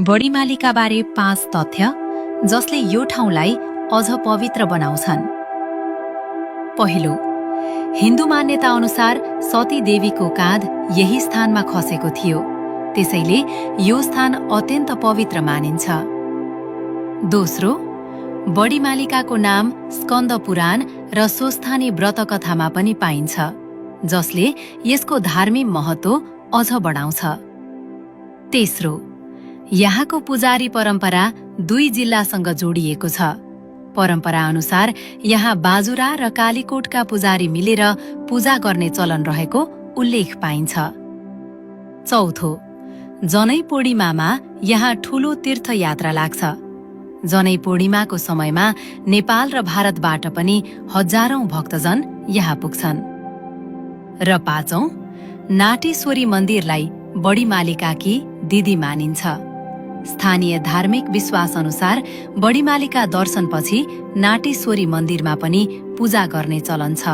बडीमालिकाबारे 5 तथ्य जसले यो ठाउँलाई अझ पवित्र बनाउँछन्। पहिलो, हिन्दू मान्यता अनुसार सती देवीको काँध यही स्थानमा खसेको थियो, त्यसैले यो स्थान अत्यन्त पवित्र मानिन्छ। दोस्रो, बडीमालिकाको नाम स्कन्द पुराण र स्वस्थानी व्रतकथामा पनि पाइन्छ, जसले यसको धार्मिक महत्त्व अझ बढाउँछ। तेस्रो, यहाँको पुजारी परम्परा 2 जिल्लासँग जोडिएको छ। परम्परा अनुसार यहाँ बाजुरा र कालीकोटका पुजारी मिलेर पूजा गर्ने चलन रहेको उल्लेख पाइन्छ। चौथो, जनै पूर्णिमामा यहाँ ठूलो तीर्थयात्रा लाग्छ। जनै पूर्णिमाको समयमा नेपाल र भारतबाट पनि हजारौं भक्तजन यहाँ पुग्छन्। र पाँचौं, नाटेश्वरी मन्दिरलाई बडीमालिकाकी दिदी मानिन्छ। स्थानीय धार्मिक विश्वास अनुसार बडीमालिका दर्शनपछि नाटेश्वरी मन्दिरमा पनि पूजा गर्ने चलन छ।